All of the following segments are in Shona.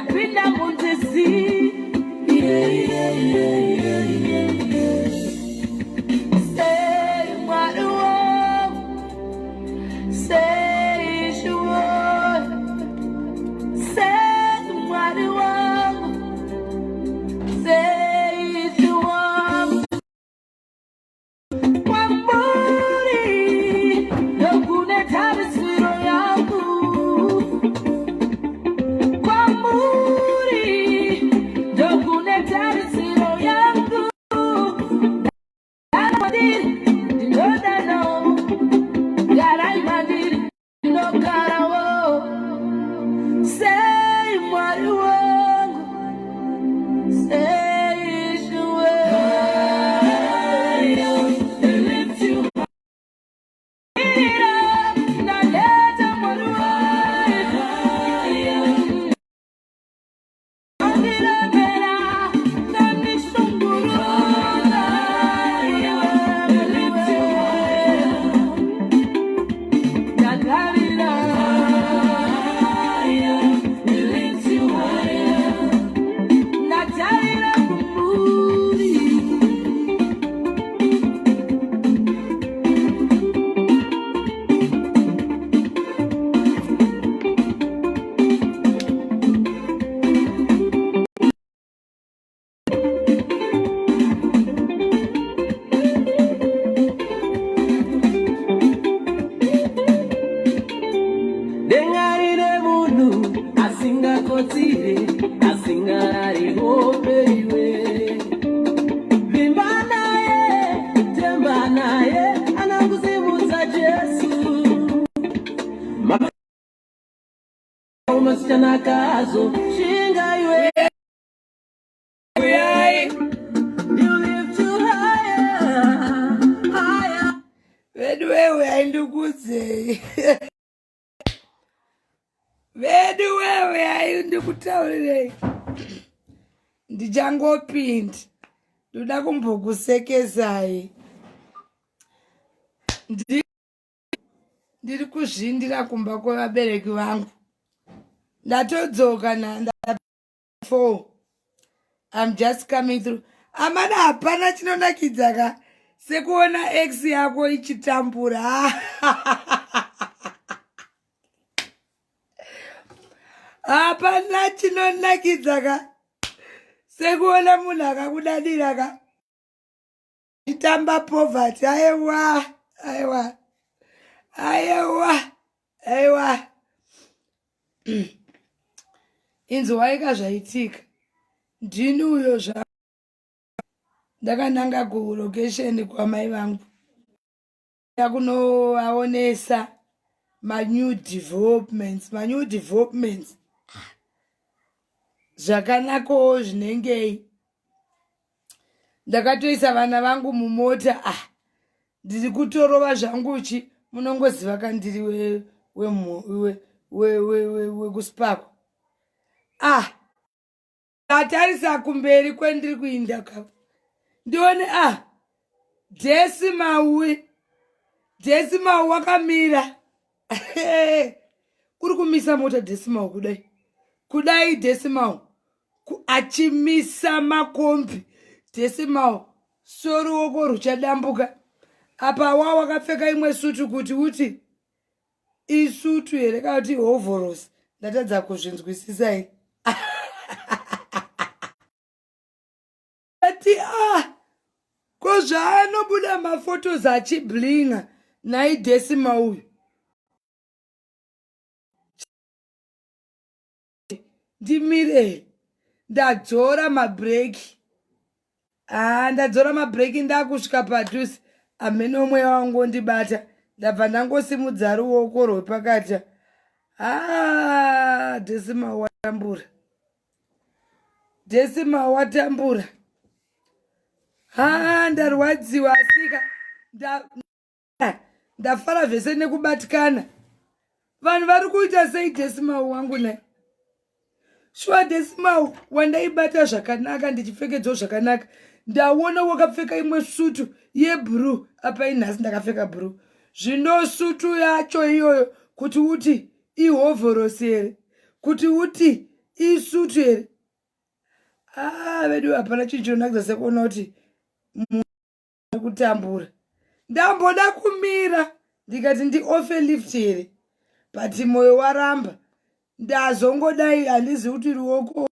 Ndapinda munzizi. Yeah, yeah, yeah, yeah, yeah, yeah. Sei Mwari wangu, sei Ishe wangu, sei Mwari wangu, sei Ishe wangu. Kwamuri ndokune tarisiro yangu, kwamuri ndokune tarisiro yangu. Mandiri ndinodanawo, garai mandiri ndinogarawo. Sei Mwari wangu, sei Ishe wangu. Lift you naleta Mwari wangu. Andiremera, nandishunguruza. Lift you Ndagarira, lift you higher. Ndatarira kumuri. Denga rine munhu asingakotsire, asingarari hope iwe. Vimba naye, temba naye, anakusimudza Jesu. Masitanakazo shinga iwe. Uyai. You lift you higher, higher. Vedu wewe, haindikudzei. Vedu wewe, haindikutaurirei. Ndichangopinda, ndoda kumbokusekesai. Ndiri kuzvindira kumba kwevabereki vangu. Ndatodzoka nanda 4. I'm just coming through. Amana, hapana chinonakidza ka sekuona ex yako ichitambura. Hapana chinonakidza ka sekuona munhu akakudadira ka chitamba poverty. Aiwa, aiwa, aiwa, aiwa. Inzwaika zvaitika. Ndini uyo zva ndakananga kulocation kwamai vangu kunovaonesa manew developments, manew developments zvakanakawo zvinengei. Ndakatoisa vana vangu mumota. Ah, ndiri kutorova zvangu chi munongoziva kandiri wekuspako. Ah, ndatarisa kumberi kwendiri kuinda ka, ndione, ah, Jesi Maui, Jesi Mau wakamira kuri kumisa mota. Desimau kudai kudai, Desimau achimisa makombi. Desimau soruoko ruchadambuka. Apa wa wakapfeka imwe sutu, kuti uti isutu here kana kuti hovhorosi, ndatadza kuzvinzwisisai. Ati ah, ko zvaanobuda maphotos achiblinga nhai Desima uyu? Ndimire, ndadzora mabhureki. Haa, ndadzora mabhureki, ndakusvika padhuze. Hamene mweya wangu wondibata, ndabva ndangosimudza ruoko rwepakati. Haa, Desima watambura, Desima watambura. Haa, ndarwadziwa, asika ndafara zvese nekubatikana. Vanhu vari kuita sei? Desimau wangu nai, shuwa Desimau wandaibata zvakanaka, ndichipfekedzwa zvakanaka, ndaona wakapfeka imwe sutu yeblue. Apa inhasi ndakapfeka blue. Zvino sutu yacho iyoyo, kuti uti ihovhorosi here, kuti uti Isutu here? Ah, vedu hapana chinhu chinonakidza sekuona kuti munhu ari kutambura. Ndamboda kumira ndikati ndiofe lift here, but moyo waramba. Ndazongodai handizivi kuti ruoko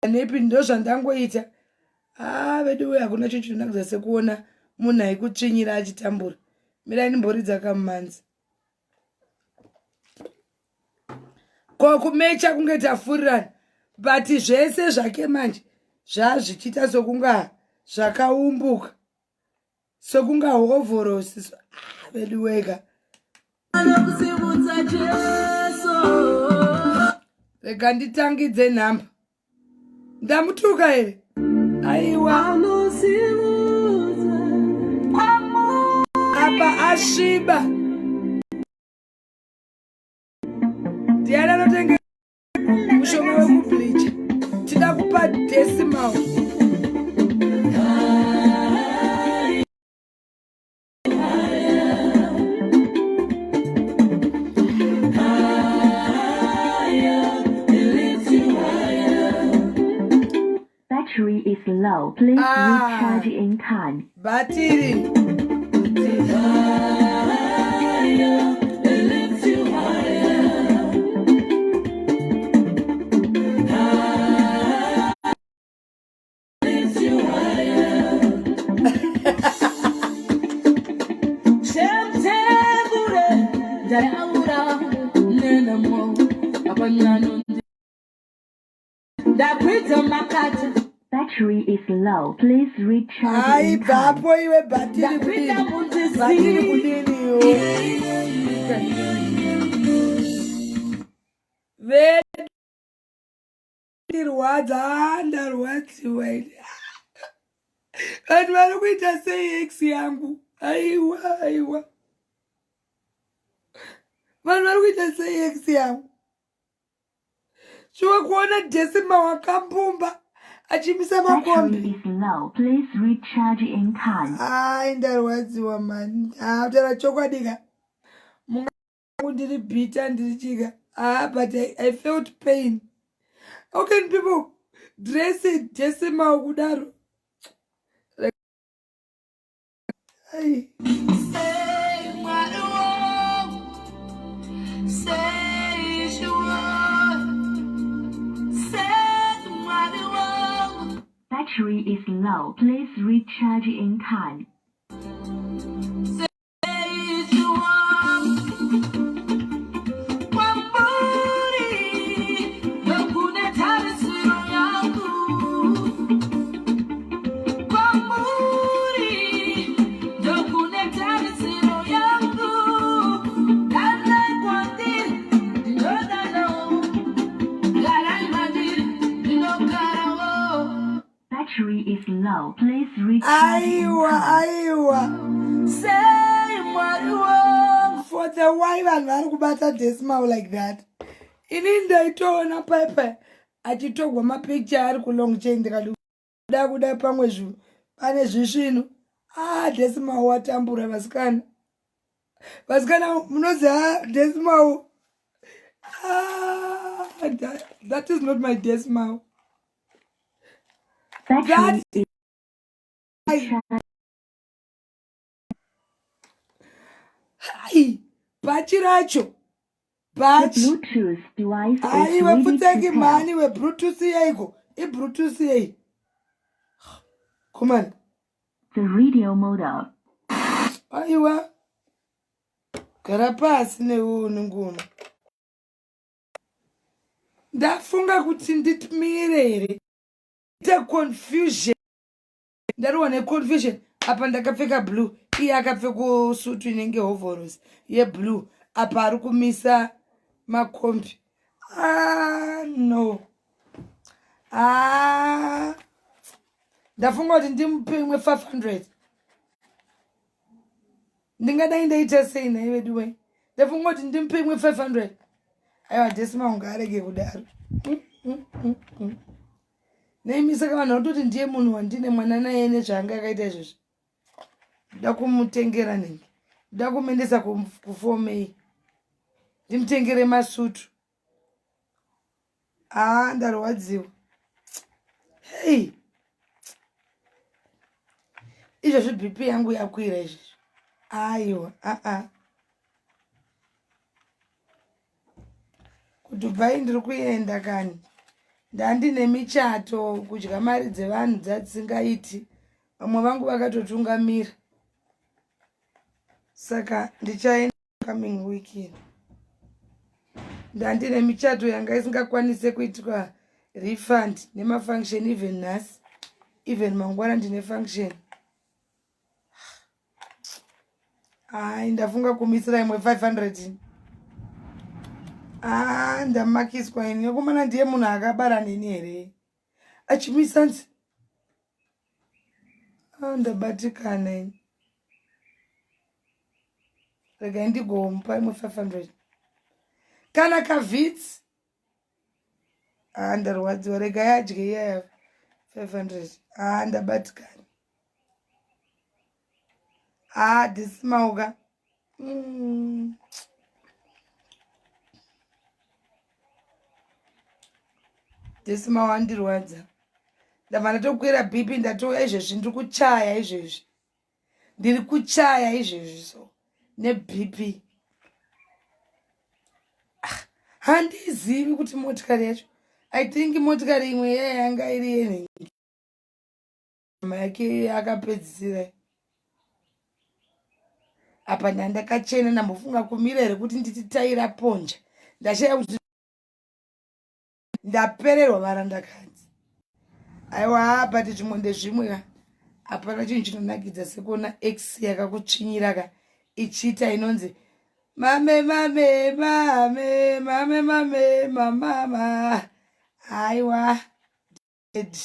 nepi ndozvandangoita. Ah, vedu we hakuna chinhu chinonakidza sekuona munhu aikutsvinyira achitambura. Mirai ndimboridza kamumanzi. Ko kumecha kunge tafurirana but zvese zvake manje zvazvichiita sokunga zvakaumbuka sokunga hovhorosi so, ah, vedu wega rega nditangidze nhamba ndamutuka here aiwa apa asviba ndiani anotenga mushonga wekubleacha tida kupa decimal Battery is low. Please Ah. recharge in time. Batiri. Battery is low. Please recharge in time. Haibvapo iwe bhatiri kudini? Bhatiri kudini iwe? Vedu ndirwadza ah, ndarwadziwa ini vanhu vari kuita sei ex yangu aiwa aiwa vanhu vari kuita sei ex yangu shuwa kuona desima wakambumba achimisa makombi ai ndarwadziwa mani ah, chokwadi ka ndiri bitter ndiri chika ah but I felt pain how can people dress it decimal kudaro Ai. Battery is low. Please recharge in time. Battery is low. Please recharge in Aiwa, time. aiwa. Sei Mwari wangu. For the why vanhu vari kubata decimal like that. Ini ndaitoona paipa achitogwa mapicture ari kulong chain ndikati kuda kuda pamwe zvinhu pane zvisvinu. Ah, decimal watambura vasikana. Vasikana munoziva decimal. Ah, that is not my decimal. Battery is Hai, bhachi racho The bhachi Bluetooth device is aiwe ready to pfutseki pair. mhani webluetooth yeiko ibluetooth yei komana The radio mode. aiwa gara pasi newe ununguno Ndafunga kuti nditimire here ita confusion ndarohwa neconfusion apa ndakapfeka blue iye akapfeka sutu inenge hovhorosi yeblue apa ari kumisa makombi ah, no ah. Ndafunga kuti ndimupe imwe 500 ndingadai ndaita sei nhai vedu wee ndafunga kuti ndimupe imwe 500 aiwa desima ungaarege kudaro mm, mm, mm, mm. Naimi saka vanhu vanototi ndiye munhu wandine mwana naye nezvaanga akaita izvozvi ndoda kumutengera nhingi ndoda kumuendesa kufomei ndimutengere masutu. Haa ndarwadziwa. Hey. Izvezvi BP yangu yakwira izvezvi. Aiwa, aa. KuDubai ndiri kuenda kani. Ndandine michato kudya mari dzevanhu dzadzisingaiti. Vamwe vangu vakatotungamira. Saka ndichaenda coming weekend. Ndandine michato yanga isingakwanise kuitwa refund nemafunction even nhasi even mangwana ndine function. Ai ndafunga kumisira imwe 500. Ah ndamakiswa ini. Yekumana ndiye munhu akabara neni here? Achimisa nzi. Ah ndabatikana ini. Regai ndigomupa imwe 500. Kana kavhitsi. Ah ndarwadziwa regai adye iyaya 500. Ah ndabatikana. Ah disimauka. Disima wandirwadza. Ndabva ndatokwira BP ndatouya izvezvi ndiri kuchaya izvezvi. Ndiri kuchaya izvezvi so neBP. Ah, handizivi kuti motikari yacho. I think motikari imwe iya yanga iri yenhingi. Yake akapedzisira apa ndandakachena ndambofunga kumira here kuti nditi taira ponja ndashaya kuti ndapererwa varandakadzi aiwa but zvimwe ndezvimwe ka hapana chinhu chinonakidza sekuona ex yakakutsvinyira ka ichiita inonzi mame mame mame mame mame mamama aiwa dead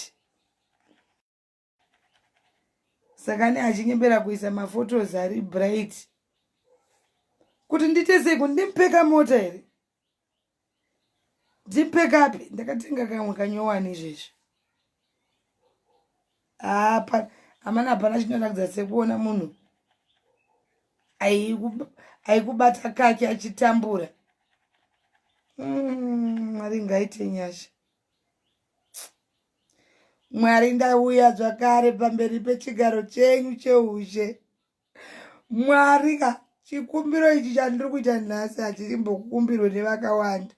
saka ne achinyembera kuisa mafotos ari bright kuti ndiite sei kuti ndimupeka mota here ndimupekapi ndakatenga kamwe kanyowani izvezvi apa amana hapana chinoratidza sekuona munhu aikubata kake achitambura mm, mwari mm, ngaite nyasha Mwari ndauya zvakare pamberi pechigaro chenyu cheushe. Mwari ka chikumbiro ichi chandiri kuita nhasi hachirimbokumbirwe nevakawanda.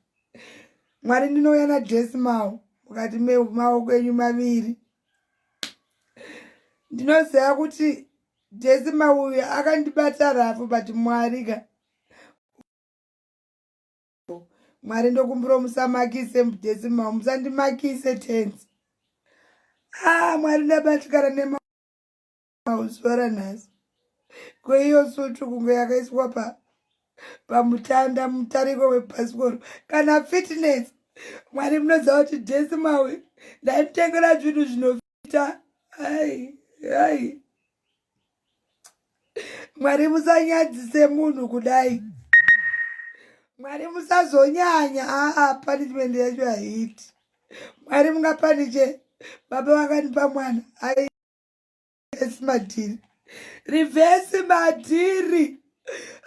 Mwari ndinouya naDesimal mukati memaoko enyu maviri. Ndinoziva kuti Desimal uyu akandibata rafu but Mwari ka Mwari ndokumbira musamakise mudecimal musandimakise tenzi. Ah, Mwari ndabatikana nemauzuva ranhasi. Ko iyo sutu kunge yakaiswa pa pamutanda mutariko webhasikoro kana fitness. Mwari munoziva kuti decimal ndaimutengera zvinhu zvinofita. Ai, ai. Mwari musanyadzise munhu kudai. Mwari musazonyanya. Aa punishment yacho haiiti. Mwari mungapaniche baba vakandipa mwana. Ai reverse madhiri. Reverse madhiri.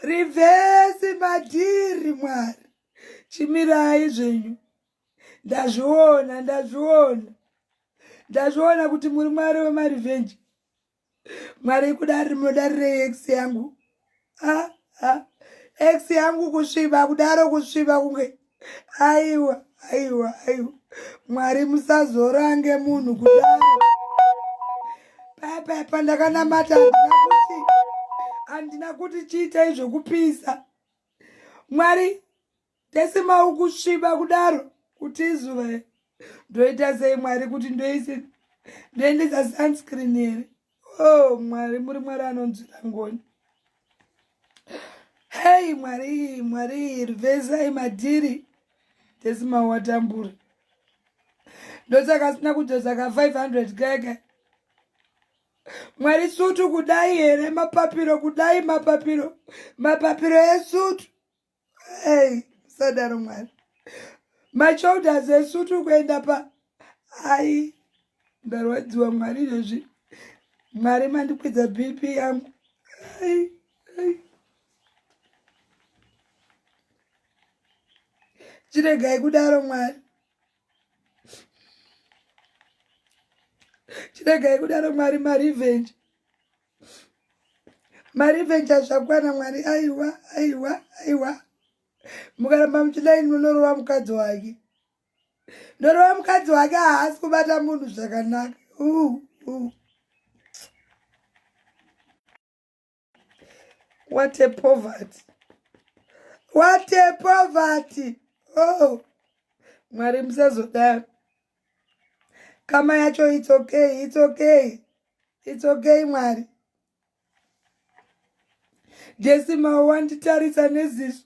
Reverse madhiri Mwari. Chimirai zvenyu. Ndazviona, ndazviona. Ndazviona kuti muri Mwari wemarevenge. Mwari kudari munodarirei ex yangu ah, ah. Ex yangu kusviba kudaro kusviba kunge aiwa aiwa aiwa Mwari musazorange munhu kudaro paya pandakanamata handina kuti chiitai zvekupisa Mwari Desimau kusviba kudaro kuti izuva here ndoita sei Mwari kuti ndoise ndoendesa sunscreen here oh Mwari muri Mwari anonzwira ngoni hei Mwari Mwari rivesai madhiri Desimau watambura ndosaka asina kudzosa ka 500 keke Mwari sutu kudai here mapapiro kudai mapapiro mapapiro esutu Hey, musadaro Mwari. Mashoulders esutu kuenda pa ai ndarwadziwa Mwari izvozvi. Mwari mandikwidza BP yangu. Ai, ai. Chiregai kudaro Mwari. Chiregai kudaro Mwari, marevenge. Marevenge azvakwana Mwari. Aiwa, aiwa, aiwa. Mukaramba muchidai munorova mukadzi wake. Ndorova mukadzi wake haasi kubata munhu zvakanaka. What a poverty. What a poverty. Oh. Mwari musazodaro. Kama yacho it's okay, it's okay. It's okay Mwari. Jesimo wanditarisa neziso.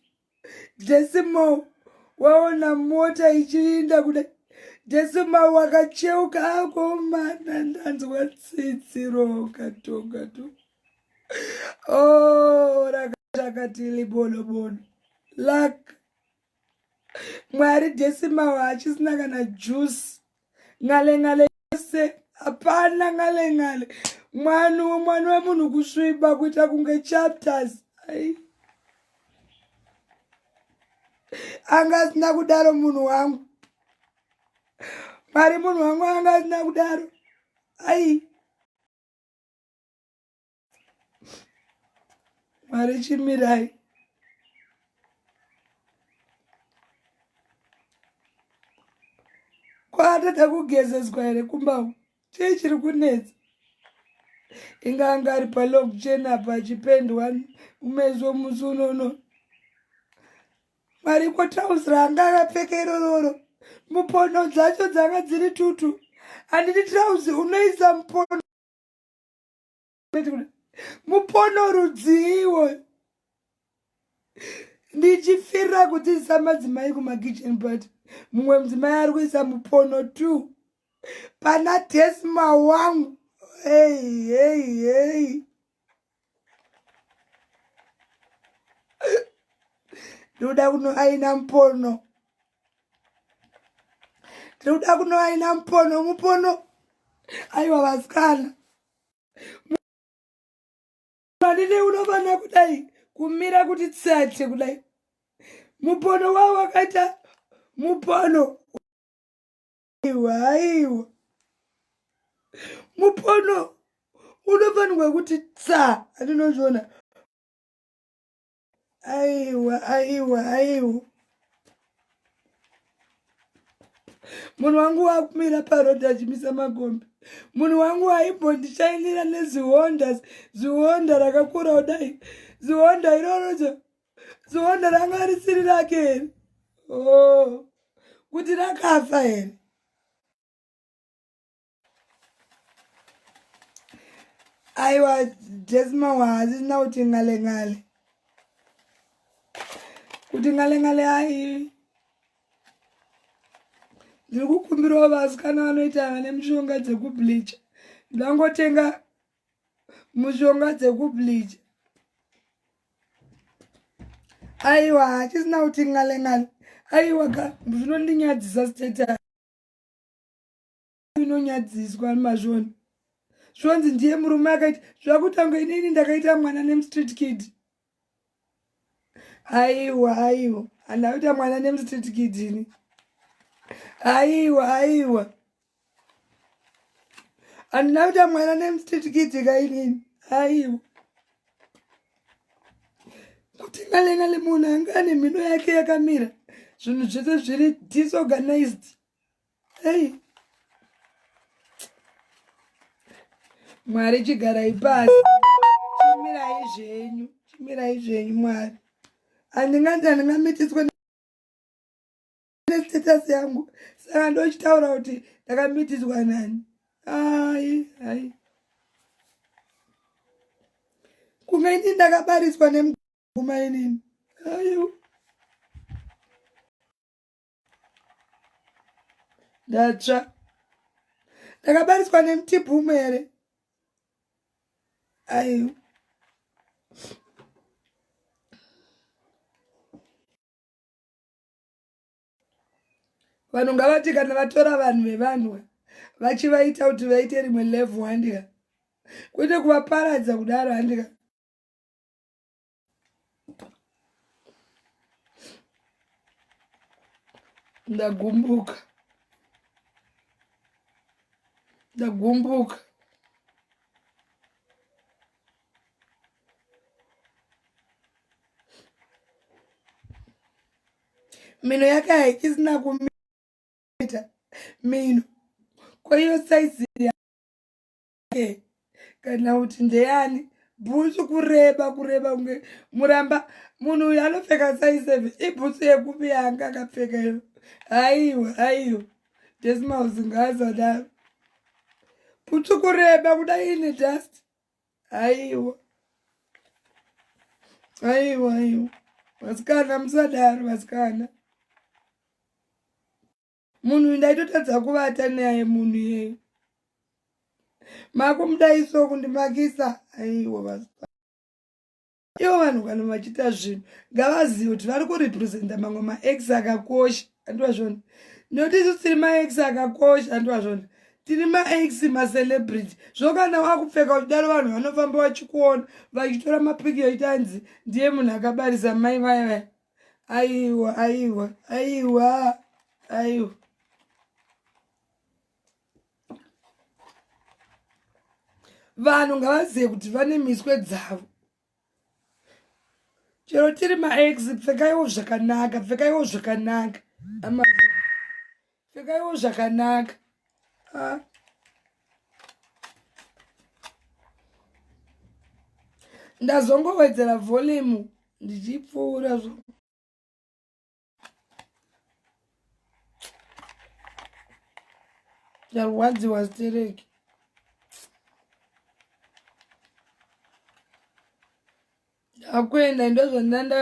Jesimo waona mota ichiinda kudai. Jesimo wakacheuka akomana ndanzwa tsitsi roga toga to. Oh, rakati libolobono. Luck. Mwari Jesimo hachisina kana juice. Ngale ngale yese hapana ngale ngale. Mwana mwana wemunhu kusviba kuita kunge chapters. Ai. Anga asina kudaro munhu wangu. Mwari munhu wangu anga asina kudaro. Ai. Mwari chimirai. Kwatadza kugezeswa here kumba uku? Chii chiri kunetsa? Inga anga ari palog chena apa achipendwa kumeso musi unono. Mwari ko trouse ranga akapfeka irororo mupono dzacho dzanga dziri tutu. Handiti trouse unoisa mupono mupono rudziiwo ndichifirira kudzidzisa madzimai kumakitchen party mumwe mudzimai ari kuisa mupono two pana desma wangu hei hei hei ndinoda kunoaina mupono ndinoda kunoaina mupono mupono aiwa vasikana Manini unofanira kudai kumira kuti tsate kudai. Mupono wavo wakaita mupono. Aiwa, aiwa. Mupono unofanirwa kuti tsa, andinozviona. Aiwa, aiwa, aiwa. Munhu wangu wakumira paroad achimisa makombi. Munhu wangu aimbondishainira nezihonda, zihonda rakakura kudai. Zihonda iroro jo, zihonda ranga risiri rake here? Oh, kuti rakafa here? Aiwa, Desma waasisina kuti ngale ngale. Kuti ngale ngale ai. Ndiri kukumbirawo vasikana vanoita vane mishonga dzekubleacha. Ndangotenga mishonga dzekubleacha. Aiwa, hachisina kuti ngale ngale. Aiwa ka, zvinondinyadzisa status. Inonyadziswa mazvona zvonzi ndiye murume akaita zvakutanga inini ndakaita mwana nemstreet kid. Aiwa, aiwa, handina kuita mwana nemstreet kid ini. Aiwa, aiwa, handina kuita mwana nemstreet kid ka inini. Aiwa, kuti ngale ngale munhu anga ane mhino yake yakamira, zvinhu zvese zviri disorganized. Hey. Mwari chigarai pasi, chimirai zvenyu, chimirai zvenyu Mwari. Handinganzi handingamitiswe nestatus yangu, saka ndochitaura kuti ndakamitiswa nani. Ai, ai. Kunge ini ndakabariswa nemuguma inini. Ayo. Ndatsva. Ndakabariswa nemutibhumu here? Aiwa. Vanhu ngavati kana vatora vanhu vevanhu vachivaita kuti vaite rimwe level handika, kwete kuvaparadza kudaro handika. Ndagumbuka. Ndagumbuka. Mino yake haichisina kumita mino kwaiyo saizi yake kana kuti ndeyani bhutsu kureba kureba kunge muramba munhu uyu anopfeka size seven ibhutsu yekupi yaanga akapfeka iyo haiwa haiwa desmaus ngaasadaro bhutsu kureba kuda ine dust Aiwa. Aiwa, aiwa. Vasikana musadaro vasikana. Munhu uyu ndaitotadza kuvata naye munhu iyeyu. Makumudaiso kundimakisa. Aiwa vasikana. Ivo vanhu kana vachiita zvinhu ngavazive kuti vari kurepresenta mamwe maex akakosha. Andiwa zvona. Nekuti isu tiri maex akakosha. Andiwa zvona. Tiri maex macelebrity. Zvo kana wakupfeka uchidaro vanhu vanofamba vachikuona vachitora mapiki vachiita hanzi ndiye munhu akabarisa mai vaya vaya. Aiwa, aiwa, aiwa, aiwa. Vanhu ngavazive kuti vane miswe dzavo. Chero tiri maex pfekaiwo zvakanaka, pfekaiwo zvakanaka. Amazon. Pfekaiwo zvakanaka. Ah. Ndazongowedzera volume ndichipfuura zvo. Ndarwadziwa stereki. Ndakuenda ndozvandanda.